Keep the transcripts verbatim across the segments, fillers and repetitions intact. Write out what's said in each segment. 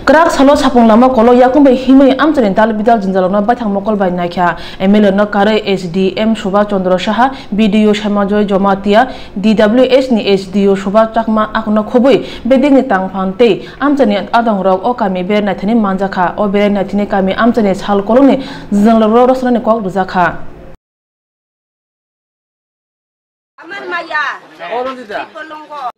Kwrak salo sapung lama kolo yakung bai himwi amchaini dal bidal jwnjalrokno baithang mokol bai naikha. M L A no karwi S D M Subhas Chandra Saha, B D O Saimanjoy Jamatia, D W H ni S D O Subhas Chakma akono khobwi bedekni tangphang tei amchaini adongrok o kami berai naithani manjakha. O berai naithani kami amchaini sal kolokni jwngjallokno rwchanani kok rwjakha. Aman maya. Sipolongo.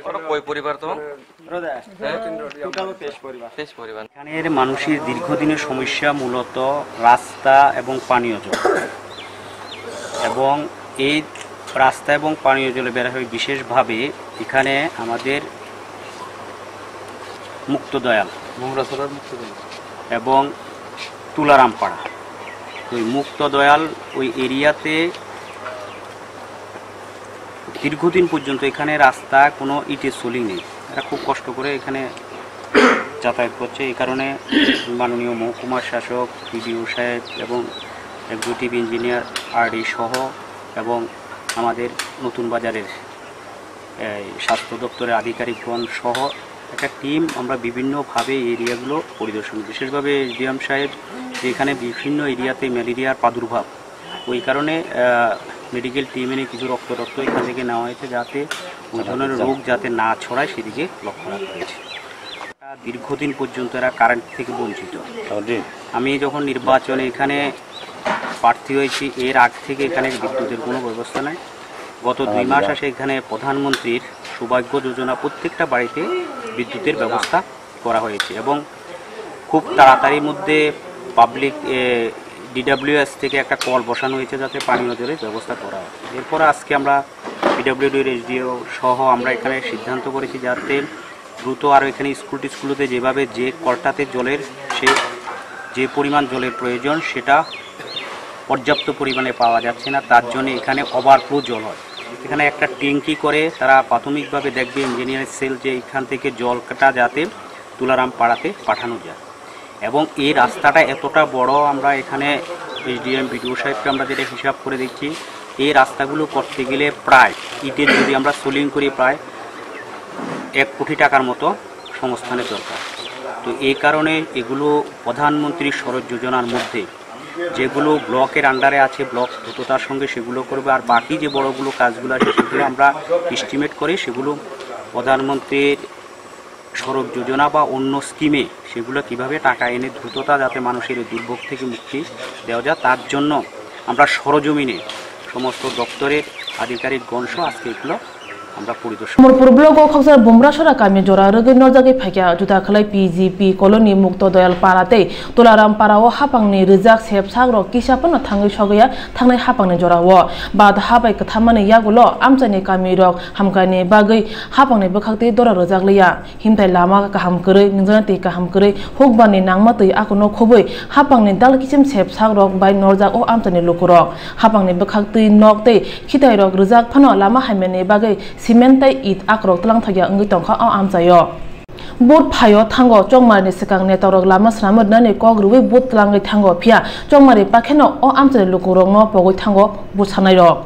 ওরা কয় পরিবার তো? হ্যাঁ? তেইশ পরিবার। এখানের মানুষের দীর্ঘদিনের সমস্যা মূলত রাস্তা এবং পানীয় জল, এবং এই রাস্তা এবং পানীয় জলে বেড়া হয় বিশেষভাবে এখানে আমাদের মুক্ত দয়াল বুমরাছড়ার মুক্ত দয়াল। এবং তুলারাম পাড়া। ওই মুক্ত দয়াল ওই এরিয়াতে দীর্ঘদিন পর্যন্ত এখানে রাস্তা কোনো ইটের সলিং নেই। এরা খুব কষ্ট করে এখানে যাতায়াত করছে। এই কারণে মাননীয় মহকুমার শাসক, বিডিও সাহেব এবং এক্সিকিউটিভ ইঞ্জিনিয়ার, আরডি সহ এবং আমাদের নতুন বাজারের এই স্বাস্থ্য দপ্তরের আধিকারিকগণ সহ একটা টিম আমরা বিভিন্নভাবে এই এরিয়াগুলো পরিদর্শন, বিশেষভাবে এসডিএম সাহেব যেখানে বিভিন্ন এরিয়াতে ম্যালেরিয়ার প্রাদুর্ভাব, ওই কারণে মেডিকেল টিম এনে কিছু রক্ত রক্ত এখান থেকে নেওয়া হয়েছে, যাতে ওই ধরনের রোগ যাতে না ছড়ায় সেদিকে লক্ষ্য রাখা হয়েছে। দীর্ঘদিন পর্যন্ত এরা কারেন্ট থেকে বঞ্চিত। আমি যখন নির্বাচনে এখানে প্রার্থী হয়েছি, এর আগ থেকে এখানে বিদ্যুতের কোনো ব্যবস্থা নাই। গত দুই মাস আসে এখানে প্রধানমন্ত্রীর সৌভাগ্য যোজনা প্রত্যেকটা বাড়িতে বিদ্যুতের ব্যবস্থা করা হয়েছে এবং খুব তাড়াতাড়ির মধ্যে পাবলিক, এ, ডিডাব্লিউএস থেকে একটা কল বসানো হয়েছে যাতে পানীয় জলের ব্যবস্থা করা হয়। এরপরে আজকে আমরা পিডাব্লিউডির এসডিও সহ আমরা এখানে সিদ্ধান্ত করেছি যাতে দ্রুত আরও এখানে স্কুল টিস্কুলতে যেভাবে যে কলটাতে জলের সে যে পরিমাণ জলের প্রয়োজন সেটা পর্যাপ্ত পরিমাণে পাওয়া যাচ্ছে না, তার জন্য এখানে ওভারফ্লো জল হয়। এখানে একটা ট্যাঙ্কি করে তারা প্রাথমিকভাবে দেখবে ইঞ্জিনিয়ারিং সেল যে এখান থেকে জলটা যাতে তুলারাম পাড়াতে পাঠানো যায়। এবং এই রাস্তাটা এতটা বড়, আমরা এখানে এসডিএম বিডিও সাহেবকে আমরা যেটা হিসাব করে দেখছি, এই রাস্তাগুলো করতে গেলে প্রায় ইটের যদি আমরা সলিং করি প্রায় এক কোটি টাকার মতো সংস্থানের দরকার। তো এই কারণে এগুলো প্রধানমন্ত্রী সড়ক যোজনার মধ্যে যেগুলো ব্লকের আন্ডারে আছে, ব্লক দ্রুততার সঙ্গে সেগুলো করবে। আর বাকি যে বড়গুলো কাজগুলো আছে সেগুলো আমরা এস্টিমেট করে সেগুলো প্রধানমন্ত্রীর সড়ক যোজনা বা অন্য স্কিমে সেগুলো কিভাবে টাকা এনে দ্রুততা যাতে মানুষের এই দুর্ভোগ থেকে মুক্তি দেওয়া যায়, তার জন্য আমরা সরজমিনে সমস্ত দপ্তরের আধিকারিকগণ সহ আজকে এগুলো আমরা পরিদর্শন। Amarpur block o khoksa Bumrasora kami jora rwgwi norjagwi phaikha, juda khlai P G P colony Mukto Doyal para tei Tularam para o hapangni rwjak sep sak rok kisa phano thangwi sogwi ya thangnai hapangni jora o. Bad habai kwthammani yagulo amchaini kami rok hamkani bagwi hapangni bwkhaktwi dora rwjak liya. Himthai lama kaham kwrwi, nwngjani twi kaham kwrwi, hukbarni nangma twi akono khobwi hapangni dal kichim sep sak rok bai norjak o amchaini lukurok. Hapangni bwkhaktwi nok tei khitai rok rwjak phano lama hamyani bagwi cement tei it akrok twlang thokya wngwi tongkha o amchaio. Vote phaio thango Chongmarni swkang netarok lama swnamwi rwnani kok rwui vote twlangwi thango, phiya Chongmari pakheno o amchaini lukurokno pogwi thango vote sanairok.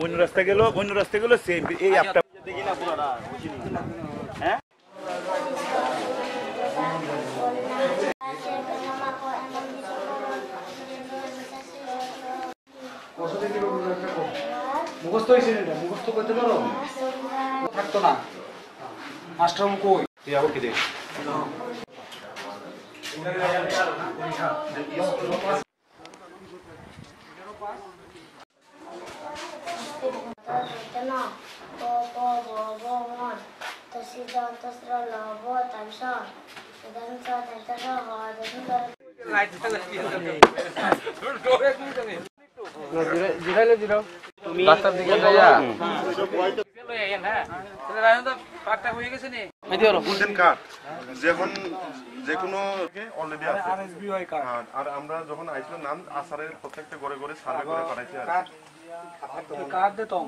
অন্য রাস্তা গেল, অন্য রাস্তা গেল, সেম এই একটা। হ্যাঁ। মুখস্থ হয়েছে এটা, মুখস্থ করতে পারো? থাকতো না। মাস্টার কই? তুই আবার কি দেখ? তুমি ডাক্তার দিকে যাইয়া। কার্ডটা হয়ে গেছে নি? এই দিয়ে ওরা। গোল্ডেন কার্ড, যখন যে কোনো অলরেডি আছে। আরএসবিওয়াই কার্ড। হ্যাঁ, আর আমরা যখন আইসলাম নাম আসারের প্রত্যেকটা ঘরে ঘরে সার্ভে করে পাঠাইছি আর কি। কার্ড দে তো।